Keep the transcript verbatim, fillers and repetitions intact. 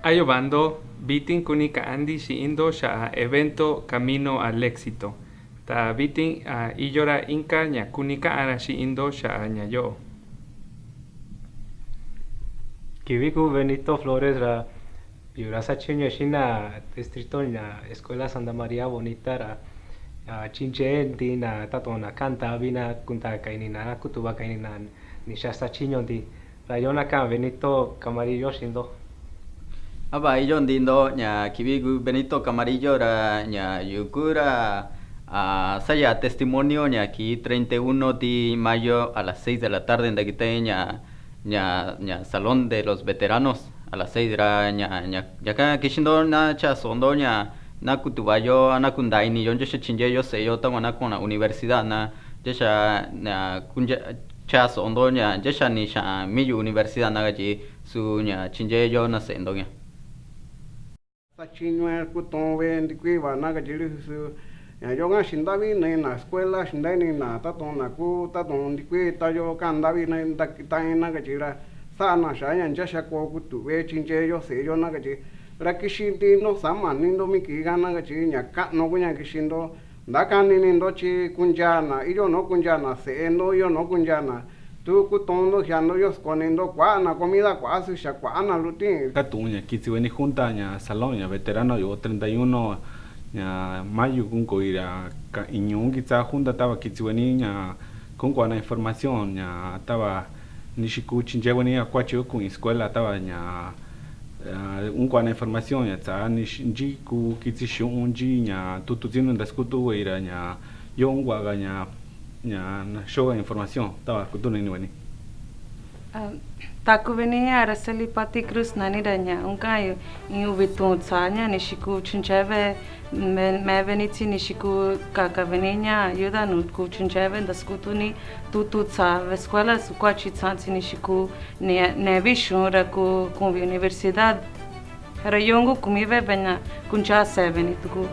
Ayo bando, vitin kuni ka'an ndi xi'in ndo xa'a evento Camino al Éxito. Ta vitin, a, iyo ra inka ña kuni ka'an ra xi'in ndo xa'a ña yo'o. Kivi ku Benito Flores ra, yu ra satyiñu xina distrito ña Escuela Santa María Bonita ra, a, tyinye nti na tatu'un na ka'an ndavi na, kunta ka ini na, kutuva ka ini na ni xa satyiñu nti. Ra iyo na ka'an Benito Camarillo xi'in ndo. A va, iyo nti ndo, ña kivi ku Benito Camarillo ra, ña yu ku ra, a, saya testimonio ña ki treinta y uno di mayo a las seis de la tarde ntakita ña, ña, ña Salón de los Veteranos a las seis ra, ña, ña, ñaka kixi ndo na tyaso'o ndo ña na kutuva yo a na kuntaa ini yo ntya xa tyinye yo se'e yo takua na ku'u na universidad na, ntya xa na kuntya, tyaso'o ndo ña ntya xa ni xa'an mi yu universidad na katyi, su ña tyinye yo na se'e ndo ña. Satyiñu e kutuun vee ntikui va na katyi li, su ña yo ka xinta'vi ni na escuela, xinta'vi ni na tatuun na ku tatuun ntikui ta yo ka'an ndavi na, ntakita na katyi ra, sa'a na xa'a ña ntya xa koo kutu've tyinye yo se'e yo na katyi. Ra kixi nti ndo, sama ni ndo mi kii ka na katyi, ña ka'nu ku ña kixi ndo. Ntakani ni ndo tyi kuntya na, iyo nu kuntya na se'e ndo, iyo nu kuntya na. Tu kutuun ndo jia ndo, yo sukoni ndo kua'a na comida, kua'a, su xa kua'a na lu tiin. Katu'un ña kitsi veni junta ña salón ña veterano yo treinta y uno ña mayu kunkoi ra, ka iñu kitsa junta, tava kitsi veni ña kunkua na información ña tava ni xiku tyinye veni a kuatyi yo ku'in escuela, tava ña, a, kunkua na información ña tsa ni xi-, ntyi ku kitsi xu'un, ntyi ña tutu tsinu ntaskutu vei ra ña yo kunkua ka ña, ña na xo ka información tava kutuni ni veni. A, taku veni Araceli Pati Cruz nani ra, ña un ka'an yu in uvi tuun tsa ña ni xiku tyinye ve, me, me veni tsi ni xiku kaka veni ña yuda nu ku tyinye ve ntaskutu ni tutu tsa ve escuela, su kuatyi tsa tsi ni xiku ne, ne'e vi xu'un ra ku ku'un vi universidad. Ra yo ku kumi ve, ve ña kuntya se'e veni tuku.